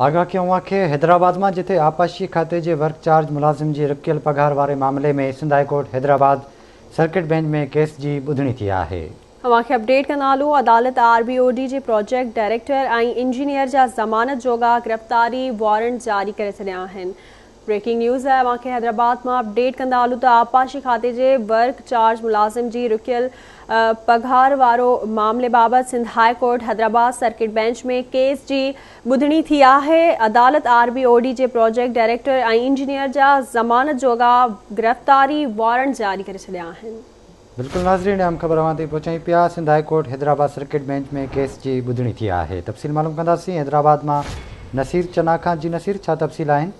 آگاهه ڪيون اوهان کي حيدرآباد مان جتي آبپاشي کاتي جي ورڪ چارج ملازم جي رڪيل پگهار واري معاملي ۾ Sindh high court Hyderabad circuit bench ۾ case جي ٻڌڻي ٿي آهي. اوهان کي اپڊيٽ ڪندا هلون عدالت آر بي او ڊي جي پروجيڪٽ ڊائريڪٽر ۽ انجنيئر جا ضمانت جوڳا گرفتاري وارنٽ جاري ڪري ڇڏيا آهن. بريڪنگ نيوز آهي اوهان کي حيدرآباد مان اپڊيٽ ڪندا هلون ته آبپاشي کاتي جي ورڪ چارج ملازم جي رڪيل پگهار وارو معاملي بابت Sindh high court Hyderabad circuit bench ۾ case جي ٻڌڻي ٿي آهي عدالت آر بي او ڊي جي پروجيڪٽ ڊائريڪٽر ۽ انجنيئر جا ضمانت جوڳا گرفتاري وارنٽ جاري ڪري ڇڏيا آهن. بلڪل ناظرين اهم خبر اوهان تائين پهچايون پيا Sindh high court Hyderabad circuit bench ۾ case جي ٻڌڻي ٿي آهي تفصيل معلوم ڪنداسين حيدرآباد مان نصير چنا کان جي نصير ڇا تفصيل آهن.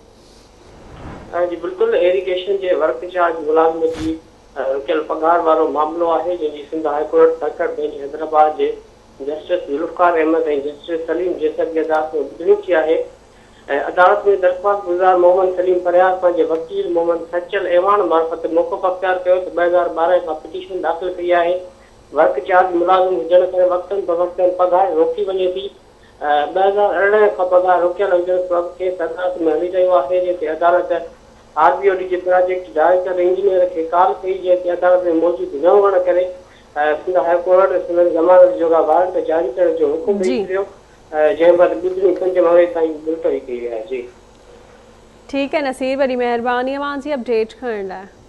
جي بلڪل ايريگيشن جي ورڪ چارج ملازم جي رڪيل پگهار وارو معاملو آهي جنهن جي Sindh high court circuit bench Hyderabad جي جسٽس ذوالفقار احمد ۽ جسٽس سليم جيسر جي عدالت ۾ ٻڌڻي ٿي آهي ۽ عدالت ۾ درخواست گذار محمد سليم پرهيار پنهنجي وڪيل محمد سچل اعواڻ معرفت موقف اختيار ڪيو ته 2012 کان پٽيشن داخل ڪئي آهي، ورڪ چارج ملازم هجڻ ڪري وقتن بوقتن پگهار روڪي وڃي ٿي، 2018 کان پگهار روڪيل هجڻ سبب ڪيس عدالت ۾ هلي رهيو آهي، جنهن تي عدالت آر بي او ڊي جي پراجيڪٽ ڊائريڪٽر انجنيئر کي ڪال ڪئي، جنهن تي عدالت ۾ موجود نه هئڻ ڪري سنڌ هاء ڪورٽ سندن ضمانت جوڳا وارنٽ جاري ڪرڻ جو حڪم ڏئي ڇڏيو. جنهن بعد ٻڌڻي 5 مئي تائين ملتوي ڪئي وئي آهي. جي. ٺيڪ آهي نصير وڏي مهرباني اوهان جي اپڊيٽ ڪرڻ لاء.